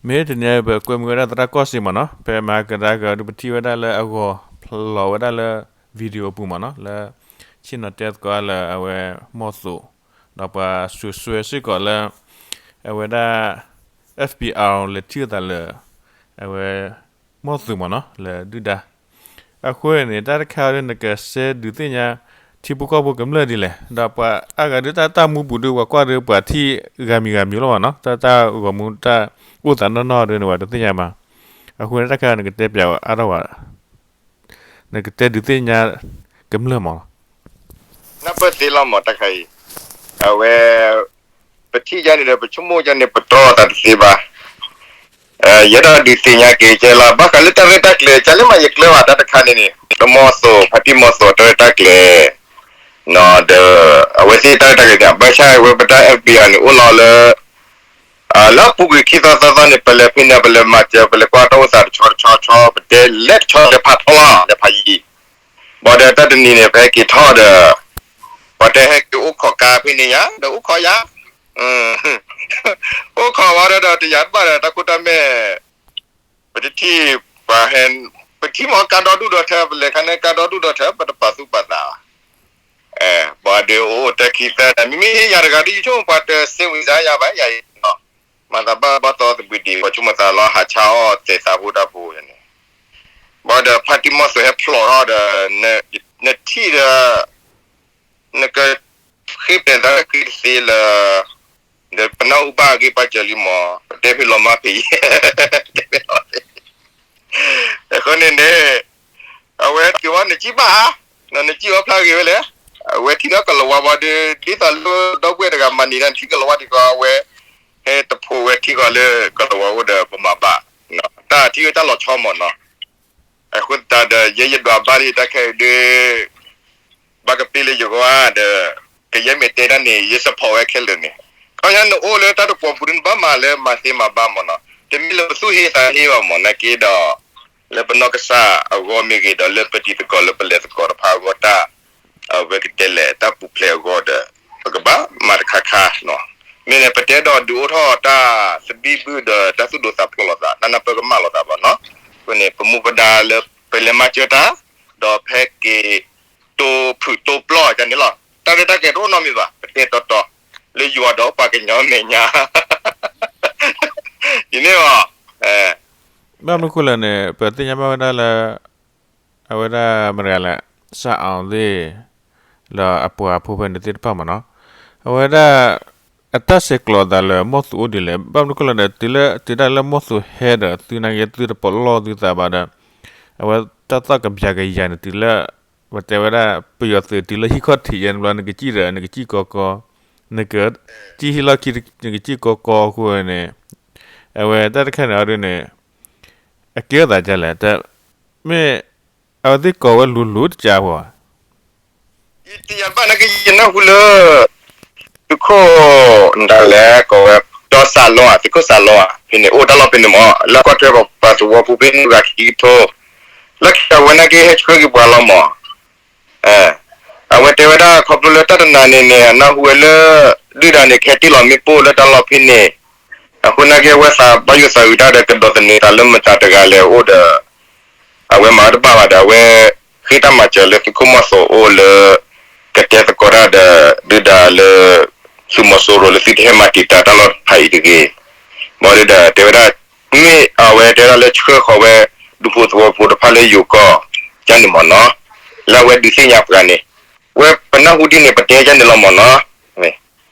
မ့ၢ်တနံၤအံၤ ပကွဲမုာ်ဝဲဒၣ်သရၣ်ကီၢ်စ့ၢ်မ့ၢ်နီၤ, ဖဲမဟါကဒါက့ၤအီၤဒုး ပထံၣ်ဝဲဒၣ်လၢအဂီၤဖျိးဝဲဒၣ်လၢ video အပူၤမ့ၢ်နီၤ, လၢ ဆ့ၣ်နီၤတဲသကိးလၢအဝဲ မီၢ်သိး, ဒီးပှၤစူးစွဲစ့ၢ်ကီးလၢ အဝဲဒၣ် F B R လဲၤထံၣ်အသးလၢ အဝဲ မီၢ်သိးမ့ၢ်နီၤ လၢဒုၣ်ဒါ အဃိန့ၣ် တၢ်တခါအံၤဒုး နကစဲဒုးသ့ၣ်ညါ ထံဖိကီၢ်ဖိကမျၢၢ်ဒ်လဲၣ်, ဒီးပှၤအါဂၤဒုး တၢ်တၢ်မူပူၤဒုး ပှၤကွၢ်ဒုး ပှၤထံၣ်ဂၤမံၤဂၤမံၤလီၤမ့ၢ်နီၤ, တၢ်တၢ်ဂီၤမူတၢ်အိၣ်သးနီၢ်နီၢ်ဒုးန့ၣ် ပှၤတသ့ၣ်ညါဘၣ်. အဃိန့ၣ် တၢ်ခါအံၤ နကတဲပၠးအါထီၣ်ဝဲ နကတဲဒုးသ့ၣ်ညါကမျၢၢ်မ့ၢ်လီၤ. နၢ်ပၢၢ်သ့လီၤမ့ၢ်တၢ်ခါအံၤ, အဝဲ ပထံၣ်ယါန့ၣ်ဒီး ပဆိကမိၣ်ယါန့ၣ် ပတြီအသးတသ့ဘၣ်. ယအဲၣ်ဒိးဒုးသ့ၣ်ညါက့ၤကဲလီၤ ဘၣ်ဃးလၢတၢ်ရဲၣ်တၢ်ကျဲၤ ကလဲၤမၤယကျဲဘၣ်တၢ်တခါန့ၣ်န့ၣ် တမီၢ်သိး ဖါတံၢ်မီၢ်သိးတၢ်ရဲၣ်တၢ်ကျဲၤ ဒီး အဝဲသ့ၣ်တၢ်ရဲၣ်တၢ်ကျဲၤန့ၣ် ဘၣ်ဆၣ်ဝဲပတၢ် F B R န့ၣ် အိၣ်လီၤလၢ လၢအပူၤကွံာ်ခံသီသၢသီန့ၣ် ပလဲၤဖဲန့ၣ် ပလဲၤမၤစၢၤ ပလဲၤကွၢ်တၢ်အိၣ်သးတဆီတဆီတဆီ ပတဲလဲၤတဆီလဲၤဖးထီလီၤ လဲၤဖးယံၤ ဘၣ်ဒီးတၢ်တနံၤန့ၣ် ပဟဲက့ၤထီၣ်ဒီး ပှၤတဲဟဲက့ၤအိၣ်ခိးကါဖဲန့ၣ်ယါ ဒီးအိၣ်ခိးယါ အိၣ်ခိးဝဲဒီး တယၤတဘၣ်ဒီး တၢ်ခိတၢ်မဲာ် ပတထံၣ် ပှၤဟဲ ပထံၣ်မ့ၢ်ကါဒီဒူၣ်ဒီထၢ ပလဲၤခါန့ၣ် ကါဒီဒူၣ်ဒီထၢ ပတပာ်သူၣ်ပာ်သး ပှၤဒုးအိၣ်တၢ်ခံသၢ မ့မ့ၢ်ယၤတဂၤဒ် ယဆိကမိၣ်ပှၤတစဲဝံၤစါယၤဘၣ် ယၤအံၤနီၤ မၤသးဘၣ်ဘၣ်သီသဘံၣ်ဒံး ပှၤဆိကမိၣ်သးလီၤ ဟးဆါအီၣ်တဲာ်သးဖိတၢ်ဖိန့ၣ် ဘၣ်ဒီးဖါတံၢ်မီၢ်သိးဟဲဖျိးထီၣ်ဒီး နထံၣ်ဒီး နကဃ့ပျဲၢ်သးလၢဃ့တသ့လၢ ဒီးပနၢ်ဟူဘၣ်အဂ့ၢ်ပာ်စၢၤလံမး ပတဲဖဲလီၤမၢ်ဖဲအံၤ တဲဖဲလီၤ အဃိန့ၣ်န့ၣ် အဝဲက့ၤဝဲနစံၣ်ဘၣ်ဧါ နစံၣ်ဝဲဖျါဂ့ၤဝဲလဲၣ် အဝဲထံၣ်ဒီးကလၤဝါဘၣ်ဒီး ဒ်သိးလၢဒီပုၢ်ဝဲၢ်တဂၤမၤနံၤဒၣ် နထံၣ်ကလၤဝါဒံးကီး အဝဲ ဟဲတဖိးဝဲထံကီးလၢကလၤဝါအိၣ်ဒီးပမၤဘၣ် တၢ်ထံၣ်ဝဲတၢ်လီၤဆီမးနီၤ အဃိသတးဒီး ယဲယဒွးဘၣ်လံတၢ်ခဲအံၤဒီး ဘၣ်ကပ့ၢ်လၢယဂီၢ်ဧါဒီး ကယဲၢ်မ့ၢ်တဲတၢ်န့ၣ် ယ support ဝဲခဲလၢာ်န့ၣ် ခီညါနအိၣ်လၢတၢ်တကွီၤပူၤဒ်နဘၣ်မၤလၢမၤသ့မၤဘၣ်မးနီၤ တမ့ၢ်လၢပသူၣ်ဟ့သးဟ့ဘၣ်မး နာ်က့ဒီး လၢပနီၢ်ကစၢ်အဂီၢ်မ့ၢ်ဂ့ၤဒီး လၢပတံၤသကိးလၢပလဲၤသကိးတဖၣ်အဂီၢ်တၢ် အဝဲကတဲလဲၣ်တၢ်ပူၤဖျဲးအဂီၢ်ဒီး ပကဘၣ်မၤတခါခါနီၤ မ့ၢ်န့ၣ် ပတဲဒီးဒုးအိၣ်ထီၣ်တၢ်သဘံၣ်ဘုၣ်ဒီးတၢ်သူၣ်ဒိၣ်သးဖျိးလိာ်သး တၢ်နၢ်ပၢၢ်ကမၣ်လိာ်သးဘၣ်နီၤ အဃိန့ၣ် ပမူပဒါလၢပလဲၤမၤစၢၤတၢ် ဒီးဖဲက့ၤ တိဖုၣ်တိပျီၢ်န့ၣ်လီၤ တၢ်ရဲၣ်တၢ်ကျဲၤတအိၣ်နီတမံၤဘၣ် ပတဲတီတီ လၢယွၤဒီးပှၤကညီမဲာ်ညါ ယန့ၣ်လီၤ ဘၣ်မနုၤဃိလဲၣ်န့ၣ် ပသ့ၣ်ညါဘၣ်ဝဲဒၣ်လၢ အဝဲဒၣ်မတၤတဂၤလဲၣ် စၣ်အီၤသ့ၣ် လၢအပှၤဖိဖဲန့ၣ်သ့ၣ်တဖၣ်မးနီၤ အဝဲဒၣ် အတၢ်ဆဲးကျိးအသးလၢမီၢ်သူးအိၣ်ဒ်လဲၣ် ဘၣ်မနုၤဃိလဲၣ်န့ၣ် တုၤလၢ တုၤဒၣ်လၢမီၢ်သူးဟဲဒီး သုနာ်က့သုတပလီၢ်သုသးဘၣ်ဒီး အဝဲတၢ်သီၣ်ကဘျးကယၤန့ၣ် တုၤလၢ ပတဲဝဲဒၣ် ပယီၤသုးတုၤလၢဟံၣ်ခီၣ်ထံးယဲန့ၣ်ဘျီ နကစံၣ်ဒီး နကစံၣ်ကီကီ နကစံၣ်ဟံၣ်လီၢ်ခံ နကစံၣ်ကီကီအဃိန့ၣ် အဝဲတၢ်တခါန့ၣ်အီၤဒ်န့ၣ် အကဲထီၣ်သးဒ်လဲၣ် တၢ် မ့ၢ် အဝဲသ့ၣ်ကိးဝဲလိၤလိၤတကးဖိ ယတယၤဘၣ်နာ်က့ ယနၢ်ဟူလၢ သုးခိၣ် နတၢ်လဲၤကိးဝဲ ဒီးစၢ်လီၤဧါ သုးခိၣ်စၢ်လီၤဧါ ဖဲန့ၣ် အိၣ်တၢ်လီၢ်ဖဲန့ၣ်မး လၢကွၢ်ထွဲပှၤသဝီဖိဖဲန့ၣ် ဂၤခံကထိ လၢခံအဝဲနာ်က့ ဟဲဆှၢက့ၤပှၤလီၤမး အဝဲတဲဝဲဒၣ် ခီဖျိလၢတၢ်တနၤန့ၣ်န့ၣ် အနၢ်ဟူဝဲလၢ ဒုၣ်ဒါန့ၣ် ကဟဲတ့ၢ်လီၤမ့ၣ်ပိၢ်လၢတၢ်လီၢ်ဖဲန့ၣ် အဃိနာ်က့ အဝဲသးဘၣ်ယိၣ်သးအုးတၢ်ဒီး ကဒိးသန့ၤသးလၢမတၤတဂၤလဲၣ်အိၣ်ဒီး အဝဲမၤဝဲတဘၣ်ဘၣ်ဒီး အဝဲ ဃ့တၢ်မၤစၢၤလၢသုးခိၣ်မီၢ်သိးအိၣ်လၢ ကတဲသကိးတၢ်ဒီး ဒုၣ်ဒါလၢ သုးမီၤစိရိၤလၢသုတဟဲမၤတံာ်တာ်တၢ်လီၢ်တဖၣ်အံၤတဂ့ၤ ဘၣ်ဒီးတဲဝဲဒၣ် မ့ၢ်အဝဲတဲဝဲဒၣ်လၢဆှၢဃီၤဝဲ ဒူဖိသဝီဖိတဖၣ်လၢယိၤကီၢ် ကန့ၣ်မ့ၢ်နီၤ လၢအဝဲဒုးသ့ၣ်ညါပှၤန့ၣ် ဝဲပနၢ်ဟူဒ်န့ၣ် ပတဲကန့ၣ်လီၤမ့ၢ်နီၤ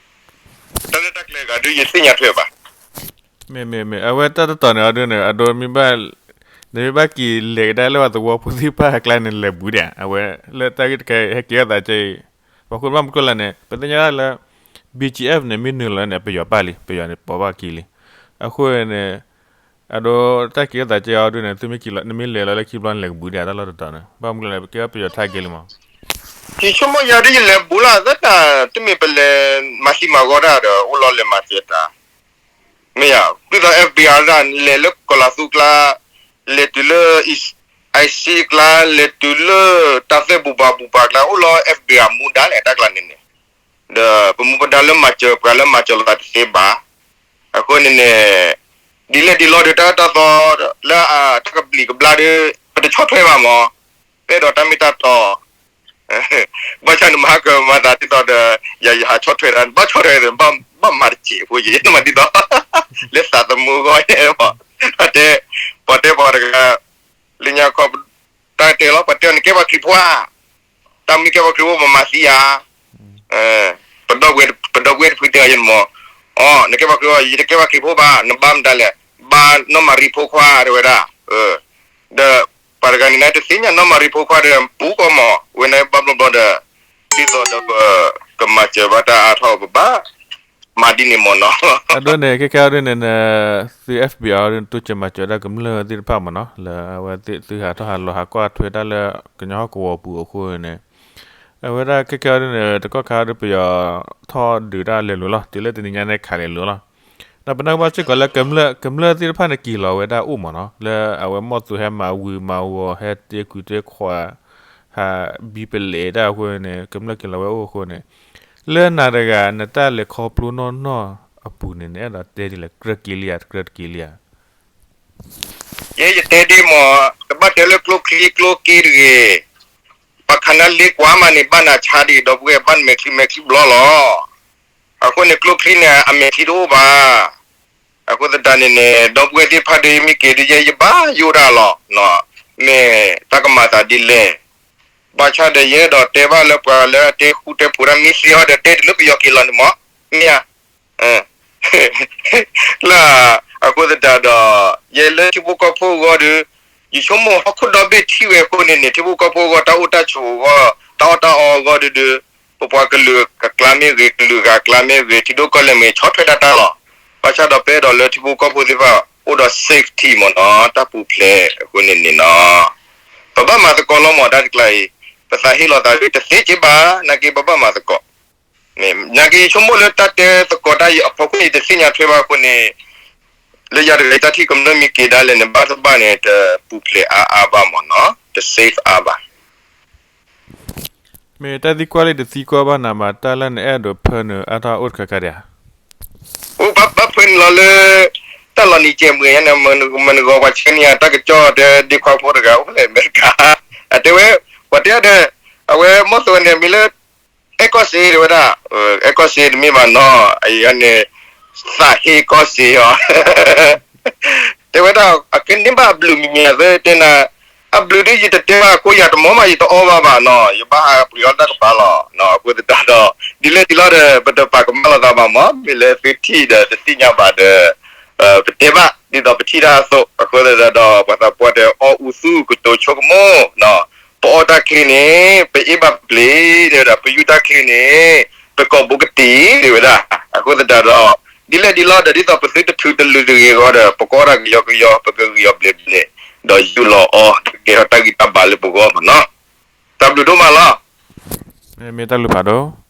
တၢ်ရဲၣ်တၢ်ကျဲၤဂၤဒုးယသ့ၣ်ညါထွဲဘၣ် မ့ၢ်မ့ၢ်မ့ၢ် အဝဲတၢ်တတီၤန့ၣ်အီၤဒုးန့ၣ် အဒိမ့ၢ်ဘၣ် နမ့ၢ်ဘၣ်က့ၤလဲၤကဒါလၢပှၤသဝီဖိသ့ၣ်တဖၣ်အကျါန့ၣ် လဲၤဘူးဒံး အဝဲလၢတၢ်ဂ့ၢ်တခါအံၤ ဟဲက့ၤအသးကဲအံၤ ပှၤဃိဘၣ်မနုၤဃိလဲၣ်န့ၣ် ပသ့ၣ်ညါဒၣ်လၢ B G F န့ၣ် မ့ၢ်နုာ်လီၤန့ၣ် ပယီၤပၣ်လံ ပယီၤန့ၣ်ပိာ်ဘၣ်က့ၤလံ အဃိန့ၣ် အဒိတၢ်က့ၤအသးကဲအီၤဒုးန့ၣ် သုမ့ၢ်က့ၤလီၤ နမ့ၢ်လဲၤလီၤလၢခံဘျီန့ၣ် လဲၤကဘူးဒံးတၢ်လီၢ်တတီၤန့ၣ် ဘၣ်မနုၤဃိလဲၣ် ပကဲပယီၤထါက့ၤလံမး ယဆိကမိၣ်ယၤဒ်ယလဲၤဘူးလၢသတး တမ့ၢ်ပလဲၤမၤသံမၤဂီၤတၢ်ဒီး အိၣ်လီၤလဲၤမၤစၢၤတၢ် မ့ၢ်ယၤ ဒ်သိး F B R ဒၣ် လဲၤလၢကီၤလၤသူကျါ လဲၤတုၤလၢ IC ကျါ လဲၤတုၤလၢတၢ်သဲဘူၣ်ဘၣ်ဘူၣ်ဘၣ်ကျါ အိၣ်လီၤ F B R မူဒါလဲၣ် တၢ်ကျါန့ၣ်န့ၣ် ဒီးပမူပဒါလၢမၤစၢၤပှၤလၢမၤစၢၤလိာ်သးတသ့ဘၣ်. အဃိန့ၣ်န့ၣ် ဒ်လဲၣ်ဒ်လဲၣ်ဒီး တၢ်အၢတၢ်သီလၢအတၢ်ကဘျံးကဘျၣ်ဒီး ပတဆီၣ်ထွဲဘၣ်မး, ပအဲၣ်ဒိးတၢ်မ့ၢ်တၢ်တီ, ဘၣ်ဆၣ်နမၤကမၤသးဒ်သိးဒီး ယၤယဟးဆီၣ်ထွဲတၢ် ဘၣ်ဆီၣ်ထွဲ ဘၣ်မၤတစဲးဖိယဲ နမၤဒ်သိး လၢသးသမူအဂီၢ်ယဲမး, တဲ, ပှၤတဲပှၤတဂၤ လၢညါခီ တၢ်တဲလီၤ ပှၤတဲအီၤ နကဲပှၤခရံာ်ဖိဧါ, တၢ်မ့ၢ်ကဲပှၤခရံာ်ဖိ ပမၤသံဧါ, ပဒီပုၢ်ဝဲၢ်တဖုတဲအီၤယဲန့ၣ်မး, အီ နကဲပှၤခရံာ်ဖိ ယတကဲပှၤခရံာ်ဖိဘၣ် နဘါမတၤလဲၣ်, ဘါနီၢ်မၤရံဖိခွါ တဲဝဲဒၣ်, ဒီးပှၤတဂၤန့ၣ် နတသ့ၣ်ညါနီၢ်မၤရံဖိခွါဒီး ပူၤကီၢ်မး ဝဲန့ၣ်ဘၣ်ဘျီဘျီဒီး ဒ်သိးဒီးပ ကမၤစၢၤဘၣ်တၢ်အါထီၣ်ပဘၣ် မၤဒ်န့ၣ်မ့ၢ်နီၤ, အဒိန့ၣ် ခဲခဲအံၤဒ်န့ၣ် သု F B I အံၤဒ်န့ၣ် တိစၢၤမၤစၢၤဒၣ်ကမျၢၢ်သ့ၣ်တဖၣ်မ့ၢ်နီၤ လၢအဝဲသုဟးထီၣ်ဟးလီၤဟးကွၢ်ထွဲတၢ်လၢကညီဟီၣ်ကဝီၤပူၤအဃိန့ၣ်, အဝဲဒၣ်ခဲခဲအံၤဒ်န့ၣ် တကီၢ်ခါဒ်ပယီၤထီၣ်ဒုးတၢ်လဲၤလိာ်လီၤ တုၤလၢတနံၤညါန့ၣ်ခးလဲၤလိာ်လီၤ, ဒီးပနၢ်ကဘၣ်စ့ၢ်ကီးလၢကမျၢၢ်သ့ၣ်တဖၣ်န့ၣ်က့ၤလီၤဝဲဒၣ်အိၣ်မ့ၢ်နီၤ လၢအဝဲမီၢ်သူၤဟဲမၤဝံၤမၤဝီၤ ဟဲတ့ကွံာ်တ့ခွး ဟးဘံပလဲၤတၢ်အဃိန့ၣ် ကမျၢၢ်က့ၤလီၤဝဲအိၣ်အဃိန့ၣ်, လၢနၤတဂၤ နတၢ်လဲၤခီဖျိနီၢ်နီၢ်အပူၤန့ၣ် နအဲၣ်ဒိးတဲဒ်လဲၣ် ကြၢးက့ၤလံဧါ တကြၢးတက့ၤလံဧါ. ယဲယတဲဒ်မး, တဘၣ်တဲလၢကျိချံကျိက့တဂ့ၤ, ပှၤခးနၤလ့ကွၢ်မးန့ၣ် ဘၣ်နၤဆါဒံး ဒီပုၢ်ဝဲၢ် ဘၣ်နမဲာ်ချံမဲာ်ချံဘျီလီၤ. အဃိန့ၣ် ကျိချံန့ၣ် အမဲာ်ချံတအိၣ်ဘၣ်. အဃိသတးန့ၣ်န့ၣ် ဒီပုၢ်ဝဲၢ်သ့ၣ်တဖၣ်ဒီး မ့ၢ်က့ၤဒ်ယဲ ယဘၣ်ယိၣ်တၢ်လီၤ. မ့ၢ်တၢ်ကမၤသးဒ်လဲၣ်. ဘၣ်ဆၣ်ဒီး ယအဲၣ်ဒိးတဲဘၣ်လၢပှၤလၢအတဲဃူတဲဖိးတၢ် မ့ၢ်သ့အီၤဒီး တဲတုၤလၢပယီၤက့ၤလီၤန့ၣ်မး, မ့ၢ်ဧါ. လၢအဃိသတးဒီး ယဲလၢထံဖိကီၢ်ဖိအဂီၢ်ဒီး ယဆိကမိၣ်ဟီၣ်ခိၣ်ဒီဘ့ၣ်ထံၣ်ဝဲအဃိန့ၣ်န့ၣ် ထံဖိကီၢ်ဖိအဂီၢ် တၢ်အိၣ်တၢ်ဆိးအဂီၢ် တၢ်အီၣ်တၢ်အီအဂီၢ်ဒီး ပပှၤကလုာ်အကျါမ့ၢ်ဂ့ၤ ကလုာ်ဂၤအကျါမ့ၢ်ဂ့ၤ ထံဒိၣ်ကီၢ်လဲၢ်မ့ၢ် ဆီၣ်ထွဲတၢ်တၢ်လီၤ. ဘၣ်ဆၣ်ဒီးပအဲၣ်ဒိးလၢထံဖိကီၢ်ဖိသ့ၣ်တဖၣ် အိၣ်ဒီး safety မ့ၢ်နီၤ တၢ်ပူၤဖျဲးအဃိန့ၣ်န့ၣ်နီၤ ပဘၣ်မၤသကိးလီၤမး တၢ်တကျါအံၤ, ပသးဟ့လီၤသးဒ်တသ့က့ဘၣ် နာ်က့ပဘၣ်မၤသကိး, နာ်က့ယဆိကမိၣ်လၢတၢ်တဲသကိးတၢ်အံၤအဖီခိၣ်န့ၣ် ယတသ့ၣ်ညါထွဲဘၣ်အဃိန့ၣ်, လၢယၤတဂၤတၢ်ထံၣ်ကမျၢၢ်မ့ၢ်က့ၤဒၣ်လဲာ်န့ၣ် ဘၣ်တဘၣ်န့ၣ် တပူၤဖျဲးအါအါဘၣ်မ့ၢ်နီၤ တ safe အါဘၣ်. မ့ၢ်တၢ်သံကွၢ်လၢတသံကွၢ်ဘၣ်နၤမး တၢ်လၢနအဲၣ်ဒိးဖၢနုာ်အါထီၣ်အိၣ်တခါခါဒံးဧါ. အိၣ်ဘၣ်ဘၣ်ဖၢနုာ်လီၤလၢ တၢ်လီၤနံၤကဲမုာ်ညါန့ၣ် မနုၤဂီၤပှၤဆှၢန့ၢ်ယၤတၢ်ကစီၣ်တဲဒ့ခွါဖိတဂၤအိၣ်ဖဲလဲၣ်အမဲရကၤ, အတဲဝဲ, ပှၤတဲအီၤဒီး, အဝဲမီၢ်သိးန့ၣ် မ့ၢ်လၢ အဲကီၢ်စ့တဲဝဲဒၣ်, အဲကီၢ်စ့တမ့ၢ်ဘၣ်နီၤ အံၤန့ၣ် သးဟ့ကီၢ်စ့အီၤ တဲဝဲဒၣ် အကဲန့ၢ်ဘၣ်အဘျုးမံၤမံၤအသၢတဲနၤ, အဘျုးဒ်ယတတဲဘၣ်အဃိ ယၤတမီၢ်မး ယတအီၣ်ဘၣ်ဘၣ်နီၤ ယဘၣ်ဟးပှ့ၤအီၣ်တၢ်ကပၤလီၤ. အဃိသတးဒီး ဒ်လဲၣ်ဒ်လဲၣ်ဒီး ပတပာ်ကမၣ်လိာ်သးဘၣ်မး မ့ၢ်လၢသုထံၣ်ဒီးတသ့ၣ်ညါဘၣ်ဒီး ပတဲဘၣ် ဒ်သိးပထံၣ်တၢ်အသိး အဃိသတးဒီး ပှၤသးပှၢ်တဲအီၣ်အူသူၣ်ကတိၤဆိကမိၣ် ပအီၣ်တၢ်ချ့န့ၣ် ပအ့ၣ်ဘၣ်ပျ့ၤ ဒီးပယူၢ်တၢ်ချ့န့ၣ် ပကိာ်ဘိကတံၢ် တဲဝဲဒၣ်. အဃိသတးဒီး ဒ်လဲၣ်ဒ်လဲၣ်ဒီး ဒ်သိးပသုတထုးတလုာ်တဂ့ၤအဂီၢ်ဒီး ပကအီၣ်တၢ်ကယီကယီ ပကဂံၢ်အီၣ်ဘျဲးဘျဲး ဒီးယူၢ်လီၤအီၣ် ကကဲထီၣ်တၢ်ဂံၢ်တၢ်ဘါလၢပဂီၢ်မ့ၢ်နီၤ. တၢ်ဘျုးဒိၣ်မးလီၤ. မ့ၢ်တၢ်ဘျုးဖးဒိၣ်